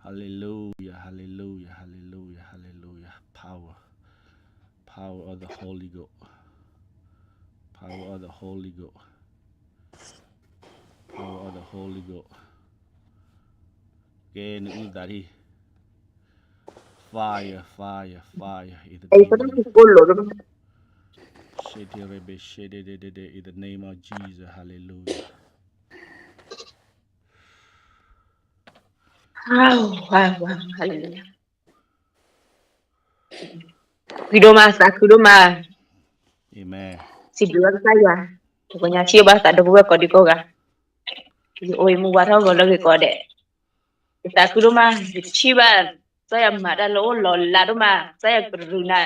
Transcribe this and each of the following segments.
Hallelujah, hallelujah, hallelujah, hallelujah. Power. Power of the Holy Ghost. Power of the Holy Ghost. Power of the Holy Ghost. ကဲ နအုၣ်သးဒံး. Fire, fire, fire. In the name of, ကဲ in the name of Jesus. Hallelujah. Hallelujah. ဃုဒိၣ်မး သးခုဒိၣ်မး. Amen. စံးဘျုးဘၣ်ကစၢ်ယွၤ, ပကညါထံၣ်ဘၣ်သးဒီပုၢ်ဝဲၢ်ကိးဒံကိးဂၤ, ယအိၣ်ယမူဝါထီၣ်ဂီၤလၢဂ့ၤကိးဂၤဒဲး, ယသးခုဒိၣ်မး, ယထံၣ်ဘၣ်, ကစၢ်ယွၤမၤတၢ်လၢအိၣ်လီၤလးဒိၣ်မး, ကစၢ်ယွၤကရူၢ်နၤ,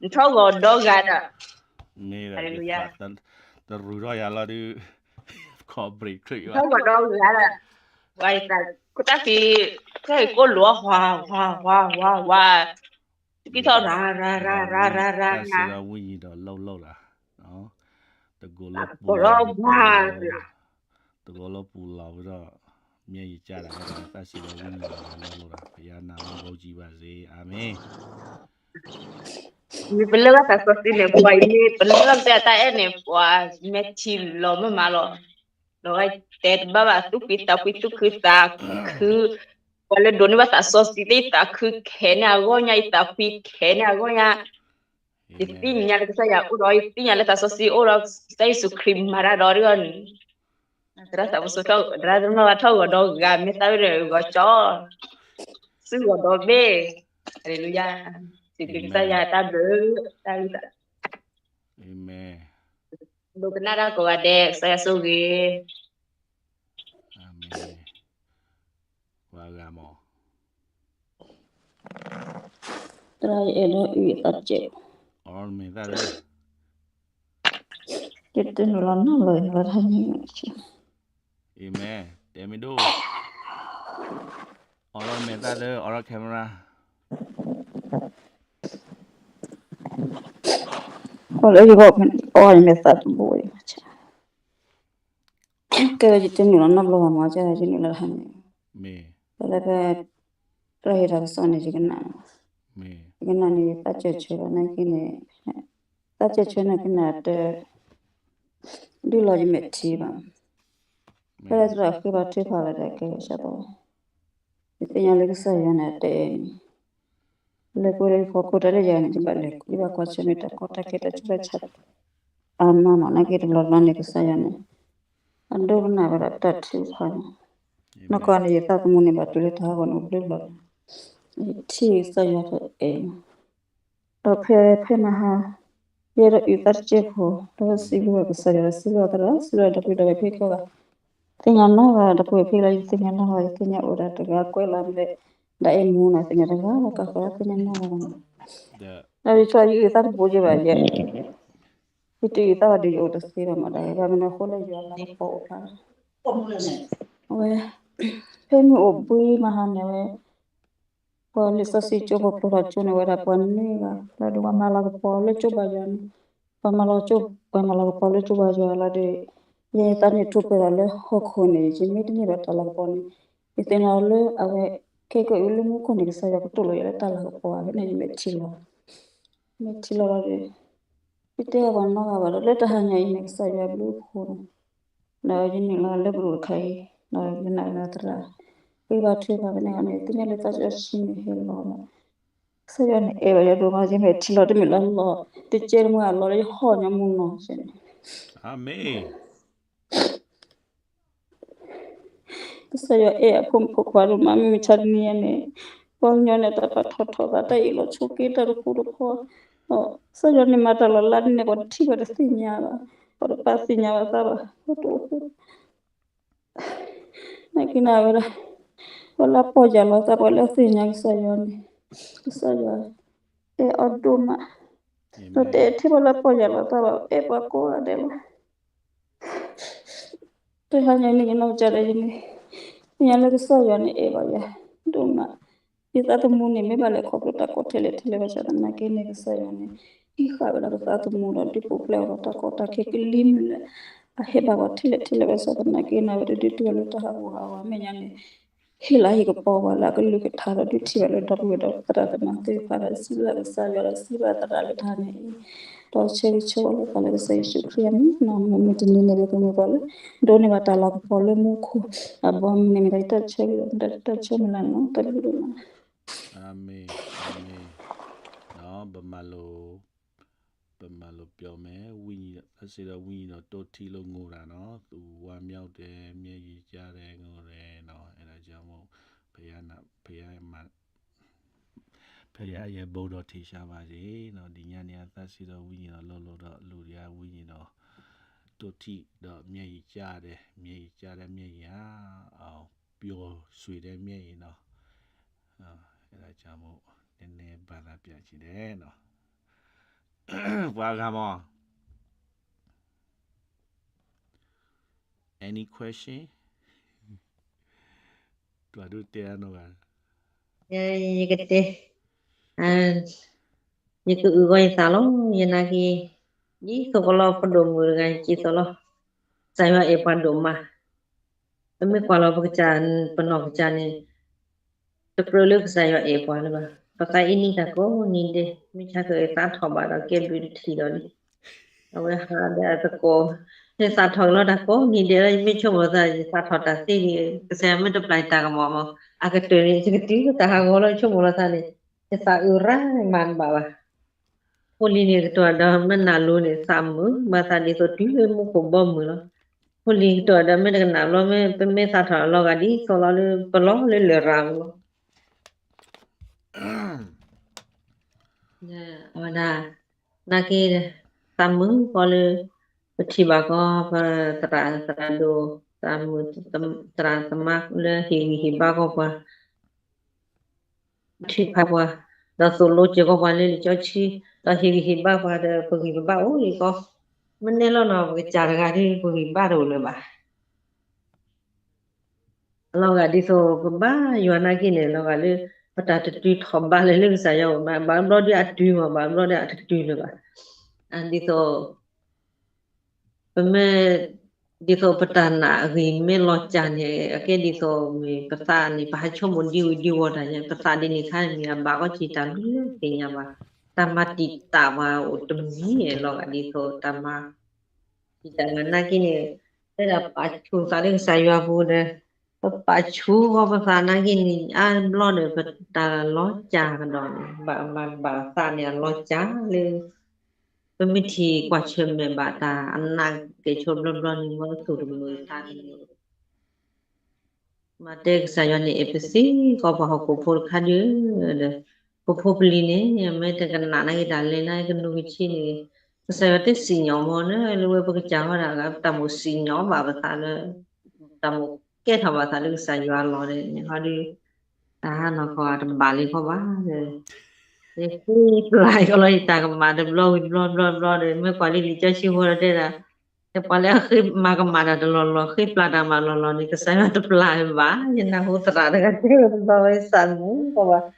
နထီၣ်ဂီၤဒီဂၤဒီး, မ့ၢ်ဒီး တရူးထီၣ်ယၤလီၤဒုး, ခီၣ်ဘြ့းချ့ဘၣ်, ထီၣ်ဂီၤဒီဂၤဒီး, ဝဲယသး, ခိၣ်တၢ်ဖံး, ကစၢ်ယွၤကိၣ်လိာ်အီၤ ဝါ ဝါ ဝါ ဝါ ဝါ တကံၢ်ထီၣ်ရၤ ရၤ ရၤ ရၤ ရၤ ရၤ တၢ်စံးဒီးဝိညာဉ်ဒီးလိၣ်လိၣ်လီၤ, တကိးလၢပူၤလီၤ, တကိးလၢပူၤလီၤဝဲဒီး, မ့ၢ်ယကၢ်ဒၣ်ဝဲဒီး တၢ်စံးဒီးဝိညာဉ်ဒီးလိၣ်လိၣ်လီၤ, ဘုရားနာမတော်ကြီးပါစေ, အာမင်. မ့ၢ်ပလၢၢ်ဘၣ်သးစီဆှံန့ၣ် ပှၤအံၤမ့ၢ်ပလၢၢ်ဘၣ်တၢ်အဲၣ်န့ၣ် ပှၤမဲာ်ထံလီၤမ့ၢ်မးလီၤ, ဒီးတဲတဘၣ်ဘၣ် သူၣ်ဖှံသးဖှံသူၣ်ခုသးခု, ပှၤလၢဒိးန့ၢ်ဘၣ်သးစီဆှံသ့ၣ် ယသးခုခဲန့ၢ်အဂီၢ်ညါ, ယသးဖှံခဲန့ၢ်အဂီၢ်ညါ, ယသ့ၣ်ညါလၢကစၢ်ယွၤအိၣ်ဒီး ယသ့ၣ်ညါလၢသးစီဆှံအိၣ်ဒီး ကစၢ်ယ့ၣ်ၡူးခရံာ်မၤတၢ်ဒီးဒ်အံၤန့ၣ်, သရၣ်သးမူစိထီၣ် သရၣ်သမါထီၣ်ဂီၤဒီဂၤ မ့ၢ်သၣ်ဝဲဒီးဂီၤကၠီ, စုဂီၤဒီဘ့ၣ်, ဟါလ့လူယၤ, စံးဘျုးကစၢ်ယွၤတၢ်ဘျုး, တၢ်ဂ့ၢ်, ဒိကနၣ်တၢ်ကိးဂၤဒဲး ကစၢ်ယွၤဆိၣ်ဂ့ၤ, အၤမ့ၣ်, ပှၤဂၤမး သရၣ်ယအဲၣ်ဒိးအုၣ်ယသးတကဲး, အီမ့ၢ်သၣ်လၢ, ယတနုာ်လီၤနီတဘျီလၢ်, အၤမ့ၣ်, တဲမ့ၢ်ဒိၣ်, အီလီၤမဲာ်သၣ်လၢ အီလီၤ camera, အီလၢယဂီၢ်, အီယမဲာ်သၣ်တဘိ, ကဲ ယတနုာ်လီၤနီတဘျီဘၣ်မး, ယနုာ်လီၤတဟါန့ၣ်, မ့ၢ်, ဖဲလၢဖဲ တၢ်ဟ့ၣ်တၢ်ကစီၣ်န့ၣ် ယကနၣ်, ယကနၣ်န့ၣ် ယသးစၢၢ်ဆၢဘၣ်နာ်က့န့ၣ်, သးစၢၢ်ဆၢနာ်က့န့ၣ် တ ဒုးလီၤယမဲာ်ထံဘၣ်, ဖဲလၢသရၣ်ဃ့ဘါထုကဖၣ်လၢတၢ်ကဲဝဲဆၢဖိ, ယသ့ၣ်ညါလၢကစၢ်ယွၤန့ၣ်တဲအံၤန့ၣ်, လဲၤကွၢ်လၢယဖီခိၣ်တၢ်လၢယၤန့ၣ် ယဘၣ်လဲၤ ယဘၣ်ကွၢ်ဆၢၣ်မဲာ်တၢ်ကီတၢ်ခဲတၢ်ဆူးတၢ်ဆါ အါမးမးနာ်က့တဘျီဘျီန့ၣ် ကစၢ်ယွၤန့ၣ် အဒိကနၣ်ဝဲဒၣ်တၢ်ထုကဖၣ်န့ၣ်, နီၢ်ကီၢ်န့ၣ် ယသးသမူန့ၣ်ဘၣ်တုၤလၢတၢ်ဟးဂီၤန့ၣ်အိၣ်ဘျဲၣ်ဘျီ, ယထံၣ်ကစၢ်ယွၤတအဲၣ် ဒီးဖဲ ဖဲမဟါ, ယအဲၣ်ဒိးအုၣ်သးတစဲးဖိ, ဒီးစံးဘျုးဘၣ်ကစၢ်ယွၤ စံးဘျုးဘၣ်သရၣ် စံးဘျုးဘၣ်ဒီပုၢ်ဒီဝဲၢ်ဖံးကိာ်ဂၤ, သ့ၣ်ညါနီၢ်ဂၤ ဒီပုၢ်ဝဲၢ်ဖံးလၢယသ့ၣ်ညါနီၢ်ဂၤ ယသ့ၣ်ညါအိၣ်ဒၣ်တဂၤကွဲးလီၤမ့ၢ်, ဒ်အဲၣ်မူနီၤ သ့ၣ်ညါတဂၤလီၤ ကဃၢၤသ့ၣ်ညါနီၢ်ဂၤလီၤ, ဒီးယဆိယအုၣ်သးတဘိယဲဘၣ်ယဲ, ယတအုၣ်သးဘၣ်ဒီးယအိၣ်တသ့ဘၣ်မး ဒ်ဘၣ်မနုၤအဃိလၢယွၤလၤကပီၤအိၣ်ဖျါလီၤ, အဝဲ, ဖဲမ့ၢ်အိၣ်ဘှံးမဟါန့ၣ်ဝဲ ပှၤလံာ်စီဆှံကၠိဖိဖျိထီၣ်ကၠိန့ၣ် ဝဲဒၣ်ပှၤနွံဂၤ, လီၤဒီးပှၤမၤလၤကပီၤလၢကၠိဘါယွၤန့ၣ်, ပှၤမၤလၤကပီၤလၢကၠိဘါယွၤလီၤဒီး, ယဲယသးန့ၣ်ထူၣ်ပှဲၤဒီးလၢဟီၣ်ခိၣ်န့ၣ် ယမ့ၢ်တန့ၢ်ဘၣ်တၢ်လၤကပီၤန့ၣ်, ယသ့ၣ်ညါလၢအဝဲ, ခဲကနံၣ်အံၤလၢမူခိၣ်န့ၣ် ကစၢ်ယွၤကတူၢ်လိာ်ယၤလၢတၢ်လၤကပီၤဘၣ် ဖဲန့ၣ်ယမဲာ်ထံလီၤ, မဲာ်ထံလီၤလီၤဒီး ယတဲအီၤပှၤနီတဂၤဘၣ်ဒီး လၢတဟါညါအံၤန့ၣ် ကစၢ်ယွၤဘျုးဖှိၣ်န့ၣ်, ဒီးယနုာ်လီၤလၢပဒိၣ်တခါအံၤ, ဒီးယနာ်လၢသရၣ်, ဃ့ဘါထုကဖၣ်ဖဲန့ၣ်ဂီၢ်န့ၣ် သ့ၣ်ညါလၢသးစီဆှံန့ၣ်ဟဲလီၤ, ကစၢ်ယွၤန့ၣ်အဲၣ်ဘၣ်ယၤဒိၣ်မး ယမဲာ်ထံလီၤတမ့ၢ်လၢလီၤ, တကဲတမ့ၢ်အလီၤလၢယဟီၣ်ညီမူနီၤန့ၣ် ကစၢ်ယွၤအဲၣ်အဖိမုၣ်ဖိခွါဒိၣ်မး မုၢ်မဆါတနံၤအံၤန့ၣ်, ပှၤကညီန့ၣ် တၢ်ပာ်ထီၣ်ထီသး တၢ်အ့ၣ်လိာ်ဆိးက့ တၢ်တဃူတဖိး, ကစၢ်ယွၤန့ၣ်မၤတၢ်လီၤလးဒ်န့ၣ် ပှၤတထံၣ်ဘၣ်တသ့ၣ်ညါဘၣ်, ပှၤတပာ်သ့ၣ်ညါဘၣ်သးဘၣ်, ပှၤတအိၣ်ဃူ နာ်က့န့ၣ်ဝဲဒၣ်, ပှၤလၢအပီၢ်ယၢ်လီၤသး ပှၤလၢအသ့ၣ်ညါကစၢ်ယွၤန့ၣ်, ကစၢ်ယွၤအဲၣ်အီၤဒိၣ်မး, ဒီးတအဲၣ်ထဲပှၤလၢအပီၢ်ယၢ်လီၤသးဘၣ် အဲၣ်ပှၤကိးဂၤဒဲးလီၤ. တဟါညါအံၤန့ၣ် ယနီၢ်ကစၢ်ဒၣ်ယဲန့ၣ်, သ့ၣ်ညါလၢကစၢ်ယွၤန့ၣ်အဲၣ်ဘၣ်ယၤဒိၣ်မး, ယသးသမူန့ၣ် မ့ၢ်ဘၣ်လဲၤခီဖျိတၢ်ကီထဲလဲၣ်ထဲလဲၣ်ဘၣ်ဆၣ်သနာ်က့န့ၣ် ကစၢ်ယွၤန့ၣ် ဟံးဃာ်ဝဲဒၣ်ပသးသမူဒီး ဒုးပူၤဖျဲးအီၤဒီးတၢ်ကီတၢ်ခဲကလံၤမုၢ်လၢ အဟဲဘၣ်ပှၤထဲလဲၣ်ထဲလဲၣ်ဘၣ်ဆၣ်သနာ်က့န့ၣ် အဝဲတဒုးတုၤအီၤလၢတၢ်ဟးဂူာ်ဟးဂီၤအမဲာ်ညါန့ၣ်, ဟ့ၣ်လၤဟ့ၣ်ကပီၤဝဲလၢအကလုၢ်ကထါဒီး ဒုးထံၣ်ဘၣ်လၢဒီပုၢ်ဝဲၢ်ဒီးသရၣ်သမါသ့ၣ်တဖၣ်ဒီး စံးဘျုးကစၢ်ယွၤဒီးစံးဘျုးသရၣ်လၢတၢ်န့ၣ်အံၤ, ဒီးဆၢဂ့ၤဆၢဝါလိာ်သးလၢကစၢ်ယ့ၣ်ၡူးခရံာ်အမံၤ, မုၢ်တနံၤန့ၣ် ပကမ့ၢ်ပှၤလၢ ဒိးန့ၢ်ဘၣ်တၢ်လၤကပီၤလၢမူခိၣ်အဘီအမုၢ်န့ၣ် မ့ၢ်ဒၣ်ယတၢ်ဆၢဂ့ၤဒီးတၢ်ဆၢမုၢ်လၢ်န့ၣ်လီၤ. တၢ်ဘျုးဒိၣ်မး. အၤမ့ၣ်, အၤမ့ၣ်. ပမၤလိ, ပမၤလိပျီမဲာ်, ဝိညာဉ်, သးစ့ဒီးဝိညာဉ်ဒီး တိၢ်ထံၣ်လိာ်ငိၢ်တၢ်နီၤ, သူဝါမြောက်တယ်, မျက်ရည်ကျတယ်, ငိုတယ်နီၤ, အဲဒါကြောင့်မို့ ဘုရားနာ, ဘုရားမ ဖဲယဘုန်းတော်ထင်ရှားပါစေနီၤ, ဒီညနေ အသးစ့ဒီးဝိညာဉ်တော် လိၣ်လိၣ်ဒီး လူဒီးဝိညာဉ်တော် တိၢ်ထံၣ်ဒီး မျက်ရည်ကျတယ်, မျက်ရည်ကျတဲ့မျက်ရည်ဟာ ပျော်ရွှင်တဲ့မျက်ရည်နီၤ, အဲဒါကြောင့်မို့ နည်းနည်းဘာသာပြန်ချင်တယ်နီၤ. ပှၤဂၤမီၤ Any question? တွၤဒိၣ်တဲအနီၢ်ဂၤ, ယကတဲ, ယကအုၣ်ဂီၢ်ယသးလီၤ, ယနာ်က့ၤ, ဒ်သိးကလီၤဖးဒိၣ်မုၣ်တဂၤ ယစံးသိးလီၤ, ကစၢ်ယွၤအဲၣ်ပှၤဒိၣ်မး, ပမ့ၢ်ကွၢ်လီၤပကစၢ်, ပနီၢ်ကစၢ်န့ၣ် တကြၢးလၢကစၢ်ယွၤအဲၣ်ပှၤလၢၤဘၣ်. ပသးအံၤနံၣ်တၢ်ကိးနံၤဒဲး မ့ၢ်ဆါဃဲၤသးထီၣ်ဘၣ်ဒီးကဲဘျုးတထံၣ်ဒီးလံ. အဝဲဟးဒီးအသကိး, ဟဲသးထီၣ်က့ၤလီၤတၢ်ကိးနံၤဒဲးလၢ ယမ့ၢ်ဆိကမိၣ်သး ယသးထီၣ်တၢ်သ့န့ၣ် ကစၢ်ယွၤမ့ၢ်တပျၢ်ယတၢ်ကမီၤမီၤ, အကတၢၢ်န့ၣ် ယကတုၤလၢတၢ်ဟးဂီၤလၢယဆိကမိၣ်လီၤသးန့ၣ်, ယသးအုးရၣ်မၤတဘၣ်ဘၣ်. ဖိလံၤန့ၣ်ကတိၤဒီးမ့ၢ်နၤလိၤန့ၣ် သးမုာ်မၤသးဒ်သိးတုၤလၢမူခိၣ်ဘီမုၢ်လီၤ. ဖိလံၤကတိၤဒီးမ့ၢ်တကနၣ်ဘျီ မ့ၢ်ပမ့ၢ်သးထီၣ်အလီၤဂာ်ဒ်သိးလီၤလၢပလီၢ်လၢလရာ်ပူၤလီၤ. အဝဲဒၣ် နာ်က့ သးမုာ်ဃီလၢ ပထံၣ်ဘၣ်ကီ ပသရၣ်သရၣ်ဒိၣ် သးမုာ် သရၣ်သမါလၢဟ့ၣ်ဂံၢ်ဟ့ၣ်ဘါကီပှၤ ပထံၣ်ဖးပှၤ, ဒီးသိၣ်လိစၢၤကီပှၤလၢလံာ်စီဆှံ, ဒီးဟ့ၣ်ဂံၢ်ဟ့ၣ်ဘါပှၤဒီးပဂံၢ်ပဘါအိၣ်လံကီ, မ့ၢ်နဲလီၤနီၤ ပကစၢ်တဂၤဒ်ပဂံၢ်ဘါတအိၣ်လၢၤဘၣ်. အလီၤဂာ်ဒ်သိးပဘါယွၤနာ်က့န့ၣ် အလီၤဂာ်လၢ ပတၢ်တတုၤထီၣ်ဘးလၢလၢကစၢ်ယွၤအိၣ်မး ဘၣ်ဘျီဒ်အတုၤမး ဘၣ်ဘျီဒ်အတတုၤလၢၤဘၣ်. ဒ်သိး ပမ့ၢ် ဒ်သိးပတၢ်နာ်အဂံၢ်မ့ၢ်လီၤစၢ်န့ၣ် အကဲဒ်သိးမ့ၢ်ပသးန့ၣ် ပဟးဆိကမိၣ်ဒံဝံၤဒံဝီၤတၢ်ညါ ပသးဒ်န့ၣ်ခါန့ၣ် မ့ၢ်အဘၣ်ကီကံတၢ်ဘျုးသ့ၣ်ညါဘၣ်. တၢ်မၤတံာ်တာ်ပှၤအိၣ်တမံၤန့ၣ် လီၤဂာ်ဒ်သိးတၢ်မၤ တံာ်တာ်ပှၤနာ်က့န့ၣ် တဲဒၣ်ပာ်ဆူၣ်သးလၢကစၢ်ယွၤပူၤဒီး ပပာ်ဆူၣ်ဃီပသးနာ်က့န့ၣ် အါဘျီဒီး ပတၢ်လီၤစၢ်ကဒီးန့ၣ် ဘၣ်မၤဘၣ်သးန့ၣ် အလီၤစၢ်လၢ ပမ့ၢ်ထံၣ်ကွၢ်ဆၢၣ်မဲာ်ဘၣ်တၢ်အနးကဲၣ်ဆိးဘျီဘျီန့ၣ် မ်သုတမုာ်သးန့ၣ် မၤတဲကစၢ်ယွၤန့ၣ် အဲၣ်ပစ့ၢ်ကီးပှၤဟီၣ်ခိၣ်ဖိတခါဒုးဒီး ပဖိပလံၤန့ၣ် မ့ၢ်တကနၣ်နာ်က့တၢ်လဲၤနာ်က့ကနူၤကဆ့န့ၣ် ကစၢ်ယွၤတစံၣ်ညီၣ်မ့ၢ်န့ၣ် လၢဝဲပကစၢ်ဝဲဒၣ် တၢ်မိၣ်စံၣ်ညီၣ်ဘၣ်ပသးလၢ တၢ်မိၣ်ကဲထီၣ်ဘၣ်သးလၢကစၢ်ယွၤလီၤဒီး န့ၣ်ဟီဒုး တၢ်ဟးနီၢ်ကီၢ်တဘၣ်လံခီဘၣ်ဒီး ယဃ့ပျၢ်ကလီၤယတၢ်ကမၣ်တဘျီဝံၤတဘျီဘျီဘျီဒီး မ့ၢ်ကွၢ်လံလံာ်စီဆှံဖိဒီးတဲဒၣ် တပှၤလၢအဃ့မၤကမၣ်တၢ်တလီၢ်လီၢ် ဃ့ပျၢ်တၢ်မၤလီၢ်လီၢ်န့ၣ် ကစၢ်ယွၤတပျၢ်ဘၣ် ယနၢ်ဟူသရၣ်တဂၤတဲဝဲတဘျီဝဲစးမူကီးဘၣ်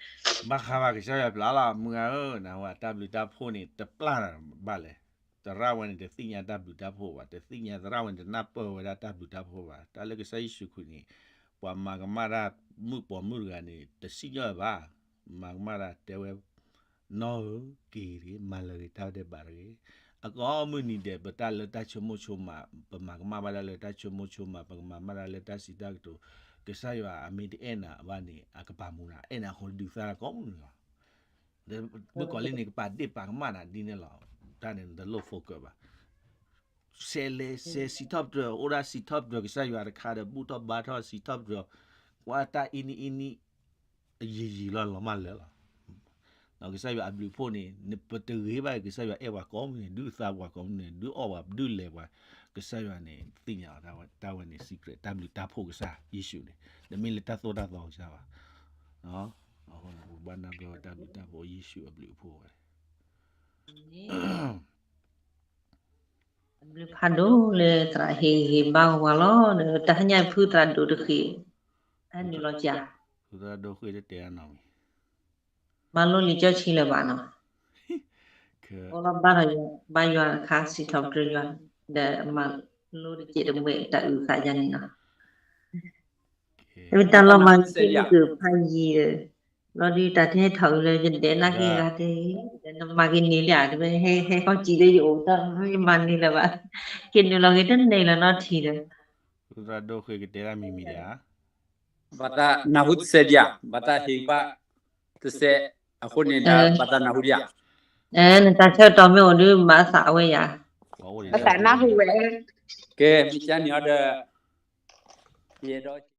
ဘၣ်ဃးဘၣ်ကစၢ်ယွၤပျၢ်လီၤ မုၢ်ဂၤဧၢ နၢ်ဟူတၢ်ဘျုးတၢ်ဖှိၣ်န့ၣ် တပျၢ်ဘၣ်လဲၣ် သရၣ်ဝဲန့ၣ် တသ့ၣ်ညါတၢ်ဘျုးတၢ်ဖှိၣ်ဘၣ် တသ့ၣ်ညါသရၣ်ဝဲန့ၣ် တနၢ်ပၢၢ်ဝဲဒၣ်တၢ်ဘျုးတၢ်ဖှိၣ်ဘၣ် တၢ်လၢကစၢ်ယ့ၣ်ၡူးခရံာ်န့ၣ် ပှၤမၤကမၣ်တၢ်မုၣ်ပိာ်မုၣ်တဂၤန့ၣ် တစံၣ်ညီၣ်ဘၣ် မၤကမၣ်တၢ်တဲဝဲ နီၢ်ဧၢ က့ၤတဂ့ၤ မၤလၢာ်ဂ့ၤတၢ်ဒဲးဘးတဂ့ၤ အကိးမုၢ်နံၤဒဲး ပတၢ်လၢတၢ်ဆိကမိၣ်ဆိကမး ပမၤကမၣ်ဘၣ်တၢ်လၢတၢ်ဆိကမိၣ်ဆိကမး ပကမၤမၣ်တၢ်လၢတၢ်စံးတၢ်ကတိၤ ကစၢ်ယွၤအမ့ၢ်တအဲၣ်နၤဘၣ်န့ၣ် အကပာ်မူနၤ အဲၣ်နၤအဃိဒုးသ့ၣ်ညါကိးမုၢ်နံၤလီၤ မုၣ်ကီၤလံၢ်န့ၣ် ကပာ်ဒ့ၣ်ပာ်ကမၣ်နၤဒ်န့ၣ်လီၤ တၢ်န့ၣ် တလိၣ် focus ဘၣ် ဆဲးလဲၤဆဲးစံးထီၣ်ပတြၢၤ အိၣ်ဒၣ်စံးထီၣ်ပတြၢၤကစၢ်ယွၤတခါဒီး ဘူၣ်ထီၣ်ဘါထီၣ်စံးထီၣ်ပတြၢၤ ကွၢ်တၢ်အံၤနံၤအံၤနံၤ အယံာ်ယံာ်လီၤလီၤမးလၢာ်လီၤ ကစၢ်ယွၤအဘျုးအဖှိၣ်န့ၣ် ပတဂ့ၤဘၣ် ကစၢ်ယွၤအဲၣ်ပှၤကိးမုၢ်နံၤ ဒုးသးပှၤကိးမုၢ်နံၤ ဒုးအီၣ်ပှၤ ဒုးလဲၤပှၤ ကစၢ်ယွၤန့ၣ် သ့ၣ်ညါအီၤ တၢ်ဝဲန့ၣ် secret တၢ်ဘျုးတၢ်ဖှိၣ်ကစၢ်ယ့ၣ်ၡူးန့ၣ် တမ့ၢ်လၢတၢ်သိၣ်တၢ်သီကစၢ်ဘၣ် အဃိန့ၣ် ပဘၣ်နၢ်ပၢၢ်ဝဲတၢ်ဘျုးတၢ်ဖှိၣ်ယ့ၣ်ၡူးအဘျုးအဖှိၣ်ဝဲ အဘျုးဖးဒိၣ်လၢသရၣ်ဟ့ၣ်ဂံၢ်ဟ့ၣ်ဘါပှၤလီၤ. တဟါညါဖုသရၣ်ဒိၣ်တဃ့ၢ်, ဟဲနုာ်လီၤစၢ်, ဖုသရၣ်ဒိၣ်ဃ့ၢ်တတဲအနီၢ်မံၤ, မၤလိလံာ်စီဆှံလၢၤဘၣ်နီၤ, အိၣ်လီၤဘါထီၣ်ယွၤ, ဘါယွၤအခါ စံးထီၣ်ပတြၢၤယွၤ, ဒီးမၤလိတစဲးတမှဲးတၢ်အုၣ်သးယၤန့ၣ်နီၤ. တၢ်လီၤမၤက့ၤန့ၣ်ကဖးယံၤဒီး, လီၤဒုးတၢ်ထဲထီၣ်အံၤလၢယဒဲးနာ်က့ၤဂၤတဲ, နမၤက့ၤန့ၢ်လံဧါ, တဝဲဟဲဟဲခီကံၤလၢယအိၣ်တၢ် ယမၤန့ၢ်လၢၤဘၣ်, က့ၤနုာ်လီၤက့ၤတန့ၢ်လၢၤနီတထံၣ်ဒီး, ဒိၣ်ဃ့ကတဲဒၣ်မံၤမံၤဒီးဧါ, ဘၣ်တၢ်နၢ်ဟူတစဲးဒံးဧါ, ဘၣ်တၢ်ဟ့ၣ်ဘၣ်တစဲး, အဃိန့ၣ်ဒီး ဘၣ်တၢ်နၢ်ဟူဒံးဧါ, နတၢ်ဆၢကတီၢ်မ့ၢ်အိၣ်ဒီးမၤသးဝဲယၤ, ဘၣ်တၢ်နၢ်ဟူဝဲ, ကဲ မ့ၢ်ကန့ၣ်အီၤဒီး, ယဲဒီး